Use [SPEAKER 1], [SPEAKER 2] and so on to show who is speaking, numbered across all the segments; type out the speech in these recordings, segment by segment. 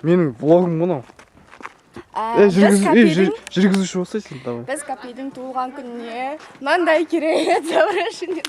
[SPEAKER 1] Менің влогым мынау.
[SPEAKER 2] Ә,
[SPEAKER 1] Е,
[SPEAKER 2] біз
[SPEAKER 1] жүргізу, е,
[SPEAKER 2] Капидің
[SPEAKER 1] жүргізуші болсай сен, давай.
[SPEAKER 2] Біз Капидің туылған күніне мынандай керемет завершение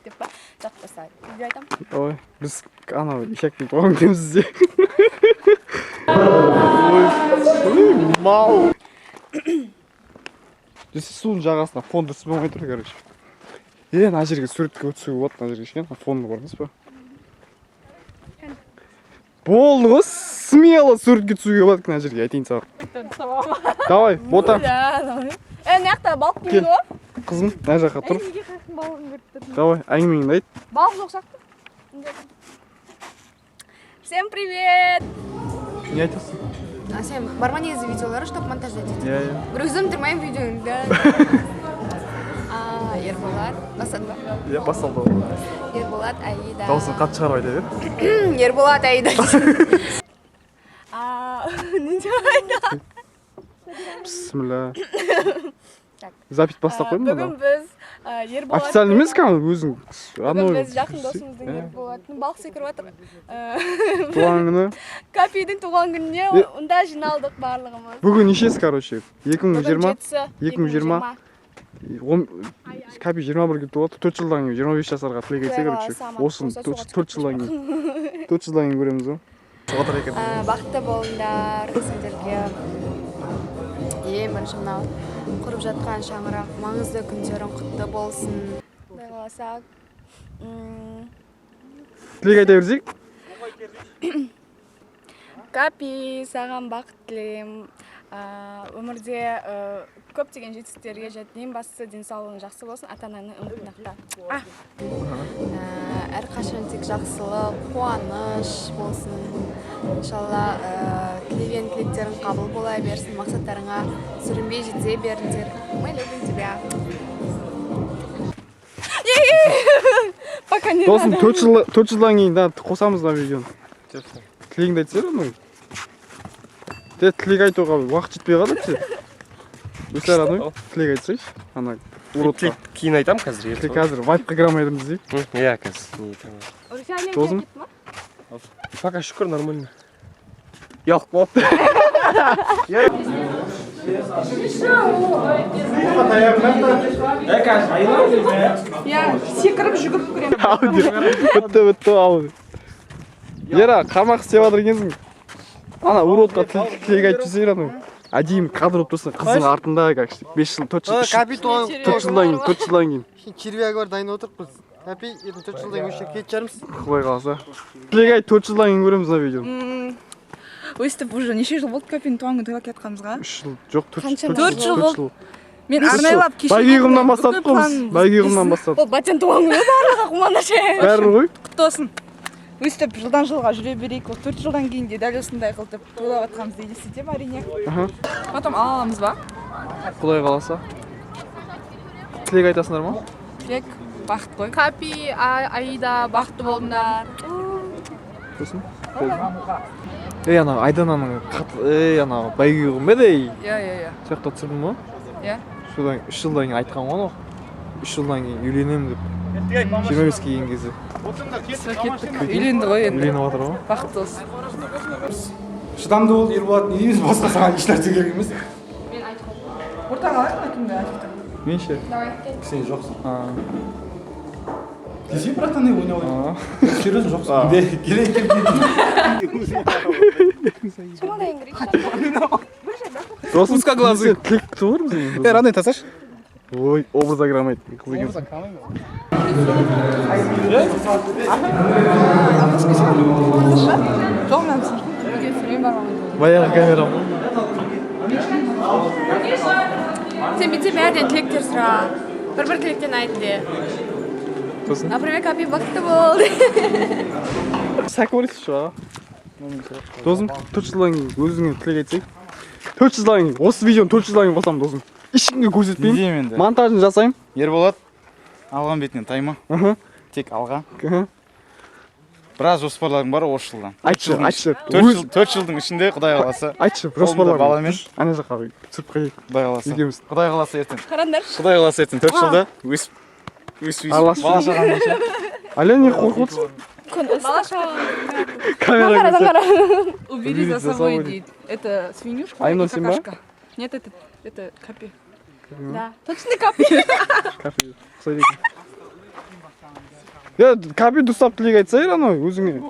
[SPEAKER 2] деп па? Жоқ, баста видео айтамын.
[SPEAKER 1] Давай. Біз анау ишактың туған күнімізде. Ой, мал. Десе, судың жағасына фон дұрыс болмай тұр, короче. Е, мына жерге суретке түсуге болады, мына жерге кішкене фонды көрдіңіз ба? Болды ғой, смело суретке түсуге болады мына жерге, айтайын саған. Давай, Бота,
[SPEAKER 2] Да, давай. Е, мына жақта балық
[SPEAKER 1] Кел.
[SPEAKER 2] келді ғой.
[SPEAKER 1] Қызым, мына жаққа тұр.
[SPEAKER 2] Неге қаяқтың балығын көріп тұрмын?
[SPEAKER 1] Давай, әңгімеңді айт.
[SPEAKER 2] Балық жоқ сияқты. Всем привет!
[SPEAKER 1] Не айтасың?
[SPEAKER 3] А сен бар ма негізі видеолары, чтобы монтаждать етіп?
[SPEAKER 1] Иә.
[SPEAKER 3] Бір өзім тұрмаймын видеоңды. А, Ерболат, бастады ба?
[SPEAKER 1] Иә, басталды ғой.
[SPEAKER 3] Ерболат, Аида.
[SPEAKER 1] Дауысын қатты шығарып айта бер.
[SPEAKER 3] Ерболат, Аида.
[SPEAKER 2] А, не деп айтамын?
[SPEAKER 1] Бісміллә.
[SPEAKER 2] Так.
[SPEAKER 1] Запись бастап қойдым ба?
[SPEAKER 2] Бүгін біз Ерболат
[SPEAKER 1] Официально емес кәдімгі өзің.
[SPEAKER 2] Бүгін біз жақын досымыздың, Ерболаттың, балық секіріп жатыр.
[SPEAKER 1] Туған күні.
[SPEAKER 2] Капидің туған күніне
[SPEAKER 1] Е.
[SPEAKER 2] онда жиналдық барлығымыз.
[SPEAKER 1] Бүгін нешесі, короче? 2020.
[SPEAKER 2] Жетісі.
[SPEAKER 1] 2020. Он Капи 21-ге толады. 4 жылдан кейін 25 жасарға тілек айтса,
[SPEAKER 2] Құдай
[SPEAKER 1] короче.
[SPEAKER 2] қаласа, аман
[SPEAKER 1] Осыны
[SPEAKER 2] болса, суға
[SPEAKER 1] 4 жылдан кейін. 4 жылдан кейін көреміз ғой. Отыр екен.
[SPEAKER 3] А, бақытты болыңдар сендерге. Ең бірінші мынау құрып жатқан шаңырақ, маңызды күндерің құтты болсын.
[SPEAKER 2] Құдай қаласа.
[SPEAKER 1] Тілек айта берсек.
[SPEAKER 2] Капи, саған бақыт тілеймін. Өмірде көптеген жетістіктерге жет. Ең бастысы, денсаулығың жақсы болсын, ата анаңның үмітін ақта.
[SPEAKER 3] Әрқашан тек жақсылық, қуаныш болсын. Иншалла, тілеген тілектерің қабыл бола берсін, мақсаттарыңа сүрінбей жете беріңдер. Мы любим тебя.
[SPEAKER 2] Пока не
[SPEAKER 1] Досым,
[SPEAKER 2] надо.
[SPEAKER 1] 4 жыл, 4 жылдан кейін да қосамыз мына видеоны. Тілегіңді айтсай, родной. Те, тілек айтуға уақыт жетпей қалды ше. Өсе, родной, тілек айтсайшы. Ана уродқа.
[SPEAKER 4] Тілек кейін айтамын, қазір ерте.
[SPEAKER 1] Тілек қазір вайпқа кіре алмай жатырмыз дейік.
[SPEAKER 4] Иә, қазір не айтамын.
[SPEAKER 1] Досым.
[SPEAKER 4] Пока шүкір, нормально. Ұялып қалыпты.
[SPEAKER 5] Иә, секіріп, жүгіріп көремін.
[SPEAKER 1] Ауди. Бітті, бітті, ауди. Ера, қармақ істеп жатыр екенсің. Ана уродқа тілек айтып жүрсей, родной. Әдемі кадр болып тұрсын, қыздың артында, как 5 жыл, 4 жыл,
[SPEAKER 6] Капи туған
[SPEAKER 1] 4 жылдан кейін, 4 жылдан кейін.
[SPEAKER 6] Червягі бар, дайын отырмыз. Капи, ертең 4 жылдан кейін осы жерге кететін шығармыз.
[SPEAKER 1] Құдай қаласа. Тілек айт, 4 жылдан кейін көреміз мына видеоны.
[SPEAKER 5] Өстіп уже неше жыл болды Капидің туған күнін тойлап келатқанымызға?
[SPEAKER 1] 3 жыл, жоқ, 4
[SPEAKER 2] Қаншама
[SPEAKER 5] 4 жыл болды.
[SPEAKER 1] жыл.
[SPEAKER 5] Мен арнайлап кеше
[SPEAKER 1] Бәйге құмнан бастадық қой біз. Бәйге құмнан бастадық.
[SPEAKER 2] Ол батян туған күні, барлығы қуаныш.
[SPEAKER 1] Бәрі ғой.
[SPEAKER 5] Құтты болсын. Өстіп жылдан жылға жүре берейік. Ол 4 жылдан кейін де дәл осындай қылып тойлап жатқанымызды елестетемін, әрине. Потом ала аламыз ба?
[SPEAKER 1] Құдай қаласа. Тілек айтасыңдар ма?
[SPEAKER 5] Тілек бақыт қой.
[SPEAKER 7] Капи, Аида, бақытты болыңдар.
[SPEAKER 1] Сосын? Ей, ана Айдананың ей, ана бәйге құм ба еді, ей?
[SPEAKER 5] Иә.
[SPEAKER 1] Сол жақта түсірдің ба?
[SPEAKER 5] Иә.
[SPEAKER 1] Содан 3 жылдан кейін айтқан ғой анау. 3 жылдан кейін үйленемін деп. 25-ке келген кезде.
[SPEAKER 5] Все, кеттік. Үйленді ғой енді.
[SPEAKER 1] Үйленіп жатыр ғой.
[SPEAKER 5] Бақытты болсын.
[SPEAKER 8] Шыдамды бол, Ерболат, не дейміз, басқа саған ешнәрсе керек емес.
[SPEAKER 5] Ортаға алайық па, кімді айтып?
[SPEAKER 1] Мен ше?
[SPEAKER 8] Сен жоқсың.
[SPEAKER 1] А.
[SPEAKER 8] Десей, братан, не ойнап
[SPEAKER 1] А.
[SPEAKER 8] Серьезно, жоқсың. Келе, кел, кел.
[SPEAKER 1] Досым, узкоглазый. Тілек күтіп отырмыз енді.
[SPEAKER 8] Е, родной, тасташы.
[SPEAKER 1] Ой, образға кіре алмайды. Қыз екенсің.
[SPEAKER 5] Жоқ, мен
[SPEAKER 1] Баяғы камерам ғой.
[SPEAKER 3] Сен бүйтсе, бәрінен тілектер сұра, бір бір тілектен айт де.
[SPEAKER 1] Сосын?
[SPEAKER 3] Например, Капи, бақытты бол.
[SPEAKER 1] Сәкі ойлайсыз аға. Досым, 4 жылдан кейін өзіңе тілек айтсай. 4 жылдан кейін, осы видеоны 4 жылдан кейін қосамын, досым. Ешкімге
[SPEAKER 8] Не
[SPEAKER 1] көрсетпеймін.
[SPEAKER 8] деймін енді?
[SPEAKER 1] Монтажын жасаймын.
[SPEAKER 8] Ерболат, алған бетінен тайма. Тек алға. Біраз жоспарларым бар осы жылдан.
[SPEAKER 1] Айтшы, айтшы.
[SPEAKER 8] 4 жыл, 4 жылдың ішінде, құдай қаласа,
[SPEAKER 1] Айтшы,
[SPEAKER 8] қолымда
[SPEAKER 1] жоспарлар.
[SPEAKER 8] баламен.
[SPEAKER 1] Ана жаққа түсіріп қояйық.
[SPEAKER 8] Құдай қаласа.
[SPEAKER 1] Екеуміз.
[SPEAKER 8] Құдай қаласа, ертең.
[SPEAKER 2] Қараңдаршы.
[SPEAKER 8] Құдай қаласа, ертең 4 жылда өсіп өсіп өсіп
[SPEAKER 1] Араласып.
[SPEAKER 8] бала шағамен ше.
[SPEAKER 1] Аля, не қорқып отырсың?
[SPEAKER 2] Күн ыстық.
[SPEAKER 1] Камера көрсе.
[SPEAKER 5] Убери за собой дейді. Это свинюшка
[SPEAKER 1] Айнұр,
[SPEAKER 5] и
[SPEAKER 1] сен ба?
[SPEAKER 5] какашка. Нет, это капи.
[SPEAKER 2] Да.
[SPEAKER 5] Точно капи.
[SPEAKER 1] Капи ұқсайды екен. Е, капи дұрыстап тілек айтсай, анау өзіңе.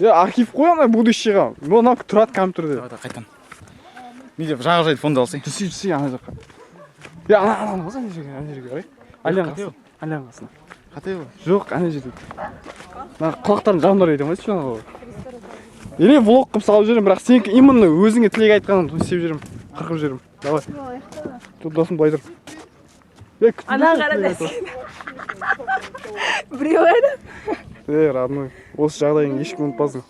[SPEAKER 1] Е, архив қой ана будущий ға. Мынау тұрады компьютерде.
[SPEAKER 8] Давай, давай, қайтадан. Не деп жағажайды фонды алсай.
[SPEAKER 1] Түсей, түсей ана жаққа. Е, ана ана ана ана жерге, ана жерге қарай. Алияның қасына. Алияның қасына.
[SPEAKER 8] Қате ғой.
[SPEAKER 1] Жоқ, ана жерде. Мына құлақтарын жамдырып айтамын ғой, ана. Или влог қылып салып жіберемін, бірақ сенікі именно өзіңе тілек айтқанын істеп жіберемін, қырқып жіберемін. Давай. Тут досым былай тұр. Е, күтіп
[SPEAKER 5] Ана
[SPEAKER 1] тұрсың,
[SPEAKER 5] қара
[SPEAKER 1] тілек айтып.
[SPEAKER 5] Біреу қайда?
[SPEAKER 1] Е, родной, осы жағдайыңды ешкім ұмытпасын.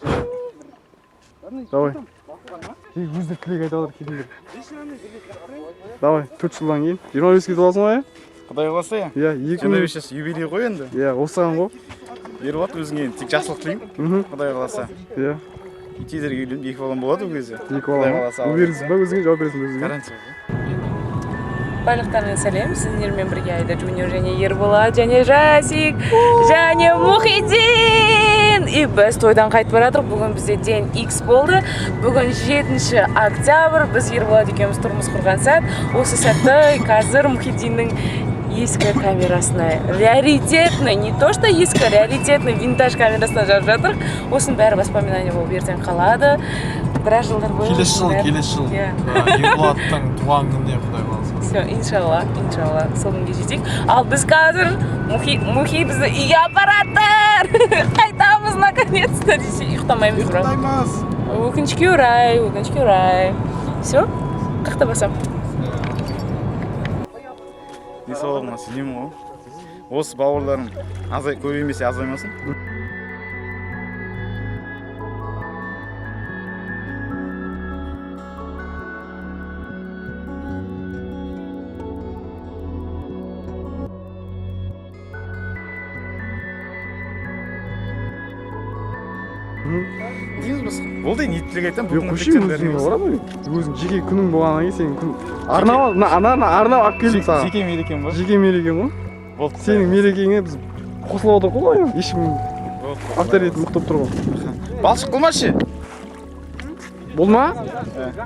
[SPEAKER 1] Давай. Е, өздері тілек айтып жатыр, келіңдер. Давай, 4 жылдан кейін 25-ке толасың ғой,
[SPEAKER 8] Құдай қаласа, иә.
[SPEAKER 1] иә? Иә, екі
[SPEAKER 8] Жиырма
[SPEAKER 1] мың.
[SPEAKER 8] бес жас юбилей ғой енді.
[SPEAKER 1] Иә, осыған ғой.
[SPEAKER 8] Ерболат, өзіңе тек жақсылық тілеймін. Құдай қаласа.
[SPEAKER 1] Иә,
[SPEAKER 8] Тезірек үйленіп, екі балам болады ол кезде.
[SPEAKER 1] екі бала
[SPEAKER 8] Құдай
[SPEAKER 1] ма?
[SPEAKER 8] қаласа, алла
[SPEAKER 1] Уверенсің ба өзіңе, жауап бересің ба өзіңе?
[SPEAKER 8] Гарантия ғой.
[SPEAKER 9] Барлықтарыңа сәлем, сіздермен бірге Айда Джуниор және Ерболат және Жасик және Мұхиддин. И біз тойдан қайтып бара жатырмық. Бүгін бізде день X болды. Бүгін 7 октябрь, біз Ерболат екеуміз тұрмыс құрған сәт. Осы сәтті қазір Мұхиддиннің ескі камерасына, раритетный, не то что ескі, раритетный винтаж камерасына жазып жатырмық. Осының бәрі воспоминание болып ертең қалады. Біраз жылдар бойы
[SPEAKER 10] Келесі жыл,
[SPEAKER 9] осының бәрі-
[SPEAKER 10] келесі жыл.
[SPEAKER 9] Иә.
[SPEAKER 10] Ерболаттың туған күніне, құдай қаласа.
[SPEAKER 9] Все, иншалла, иншалла, сол күнге жетейік. Ал біз қазір Мұхи бізді үйге апаратыр. Қайтамыз наконец-то десе, ұйықтамаймыз бірақ.
[SPEAKER 8] Ұйықтаймыз.
[SPEAKER 9] Өкінішке орай, өкінішке орай. Все, қақта басам.
[SPEAKER 8] Денсаулығыңа сенемін ғой. Осы бауырларым азай көбеймесе азаймасын. Дейміз басқа. Болды, не тілек айтамын?
[SPEAKER 1] Жоқ,
[SPEAKER 8] Бүгінгі
[SPEAKER 1] қойшы,
[SPEAKER 8] тілектердің бәрін
[SPEAKER 1] өзіңе барады ғой. Өзің жеке күнің болғаннан кейін сенің күн арнап, мына ана арнап алып келдім саған.
[SPEAKER 8] Жеке мерекем ба?
[SPEAKER 1] Жеке мерекең ғой.
[SPEAKER 8] Болды.
[SPEAKER 1] Сенің мерекеңе біз қосылып отырмық қой, ешкім
[SPEAKER 8] Болды.
[SPEAKER 1] авторитет мықты болып тұр ғой.
[SPEAKER 8] Балшық қылмашы.
[SPEAKER 1] Болды ма?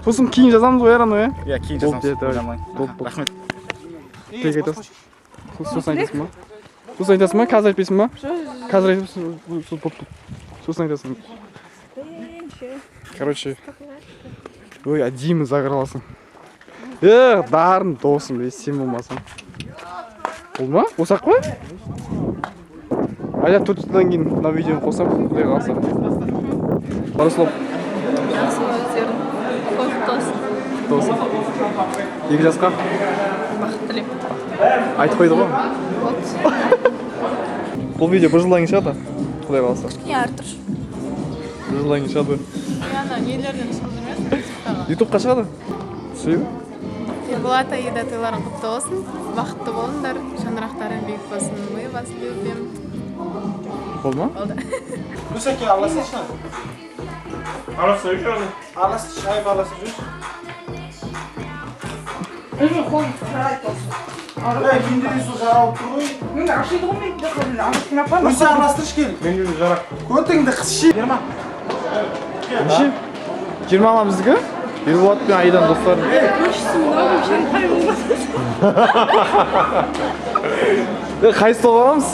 [SPEAKER 1] Сосын кейін жазамыз ғой, родной, иә?
[SPEAKER 8] Иә, кейін
[SPEAKER 1] Болды,
[SPEAKER 8] жазамыз.
[SPEAKER 1] иә, давай.
[SPEAKER 8] Ойламай.
[SPEAKER 1] Болды, болды.
[SPEAKER 8] Рахмет.
[SPEAKER 1] Тілек айтасың. Сосын айтасың ба? Сосын айтасың ба? Қазір айтпайсың ба? Қазір айтасың, болды. Сосын айтасың. Короче, ой, әдемі загораласың. Е, дарын досым, е, сен болмасаң. Болды ма? Осы-ақ қой? Айда 4 жылдан кейін мына видеоны қосамын, құдай қаласа. Параслов.
[SPEAKER 7] Жақсы өздерің. Той құтты болсын.
[SPEAKER 1] Құтты болсын. 2 жасқа?
[SPEAKER 7] Бақыт тілеймін.
[SPEAKER 1] Айтып қойды ғой.
[SPEAKER 7] Болды.
[SPEAKER 1] Бұл видео бір жылдан кейін шығады. Құдай қаласа.
[SPEAKER 3] Не, Артур.
[SPEAKER 1] Бір жылдан кейін шығады.
[SPEAKER 7] Ана нелерден шығып жүрмесің?
[SPEAKER 1] Ютубқа шығады. Түсіре бе?
[SPEAKER 3] Ерболат, Аида, тойларың құтты болсын. Бақытты болыңдар, шаңырақтарың биік болсын. Мы вас любим.
[SPEAKER 1] Болды ма?
[SPEAKER 3] Болды.
[SPEAKER 6] Нүсеке, араласайшы.
[SPEAKER 4] Араласа жүр аны.
[SPEAKER 6] Аралас, шайып араласып жүрші. Ей, менде де сол жара болып тұр ғой.
[SPEAKER 5] Мен ашиды ғой, мен араластырмай ақ қоямын.
[SPEAKER 6] Өсе араластыршы кел.
[SPEAKER 4] Менде де жара.
[SPEAKER 6] Көтіңді қысшы. Жиырма.
[SPEAKER 1] Неше? 20 ма біздікі? Ерболат пен Аиданың достары. Е, қай столға барамыз?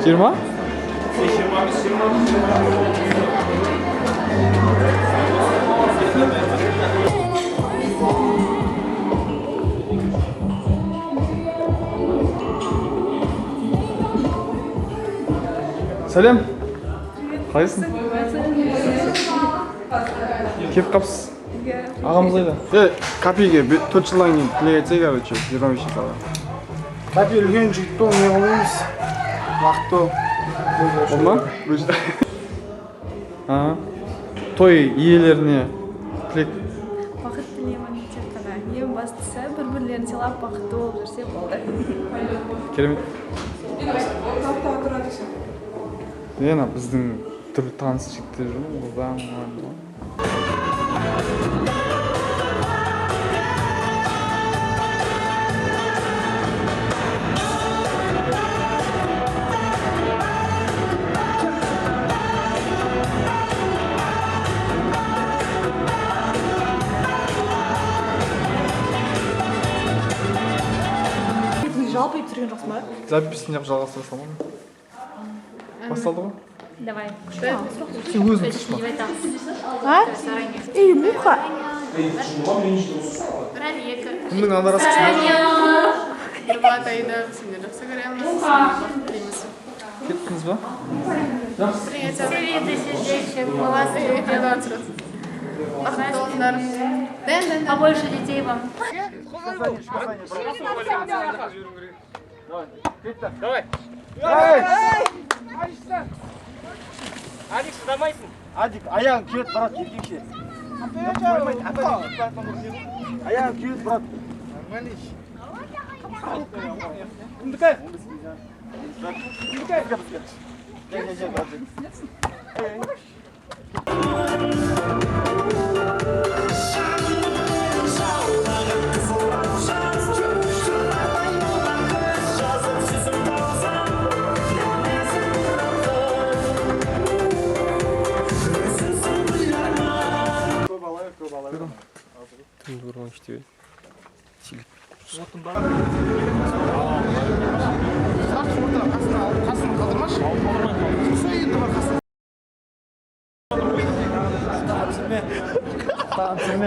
[SPEAKER 1] 20? Сәлем. Қалайсың? Келіп қапсыз. Ағамыз қайда? Е, Капиге 4 жылдан кейін тілек айтсай, короче, 25 жасқа.
[SPEAKER 6] Капи үлкен жігіт бол, не қылмаймыз. Бақытты бол.
[SPEAKER 1] Болды ма? А, той иелеріне тілек.
[SPEAKER 2] Бақыт тілеймін тек қана. Ең бастысы бір бірлерін сыйлап бақытты болып жүрсе болды.
[SPEAKER 1] Керемет. Е, ана біздің түрлі таныс жігіттер жүр ғой, одан, одан.
[SPEAKER 5] Түсірген жоқсың ба?
[SPEAKER 1] Запись неғып жалғастыра салмадым. Басталды ғой?
[SPEAKER 7] Давай.
[SPEAKER 1] Сен өзің түсші.
[SPEAKER 5] А? Ей, муха.
[SPEAKER 1] Кімнің анарасы?
[SPEAKER 3] Ерболат, Аида, сендерді жақсы көреміз. Бақыт тілейміз.
[SPEAKER 1] Кеттіңіз ба?
[SPEAKER 3] Бақытты болыңдар.
[SPEAKER 7] Побольше детей вам.
[SPEAKER 4] Давай. Адик, шыдамайсың.
[SPEAKER 6] Адик, аяғың күйеді, брат, еркекше. Аяғың күйеді, брат. Нормально. Кімдікі? Кімдікі? Жай, жай, жай, брат. Көп алайық, көп алайық.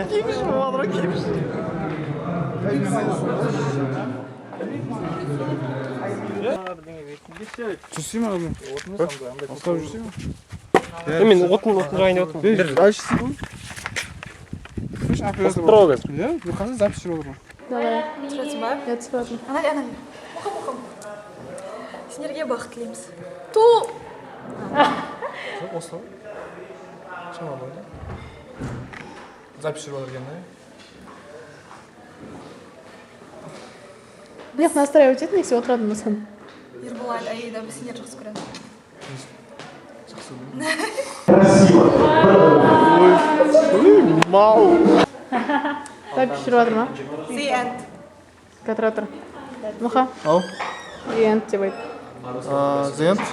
[SPEAKER 1] Киімші мамадыра, киімші. Жүрсей ме ағам? Ұстап жүрсей ме?
[SPEAKER 4] Мен отын жағайын деп отырмын.
[SPEAKER 1] Бер, дальше істей ғой. Слышь, оператор
[SPEAKER 4] Тұр ғой қазір.
[SPEAKER 1] Иә, мен қазір запись жүріп отырмын.
[SPEAKER 3] Давай.
[SPEAKER 5] Түсіресің ба?
[SPEAKER 3] Я түсіріп жатырмын.
[SPEAKER 5] Ана, ана. Мұқа, мұқа. Сендерге бақыт тілейміз.
[SPEAKER 3] Ту!
[SPEAKER 1] Жоқ, осылай. Шамалы да. Запись жүріп жатыр екен да.
[SPEAKER 3] Мені настраивать ететін, если отыратын болсаң.
[SPEAKER 5] Ерболат, Аида, біз сендерді жақсы көреміз.
[SPEAKER 1] Мал.
[SPEAKER 3] Запись жүріп жатыр ма?
[SPEAKER 5] The end.
[SPEAKER 3] Қазір отыр. Мұха,
[SPEAKER 1] Ау.
[SPEAKER 3] The end деп айт.
[SPEAKER 1] The end.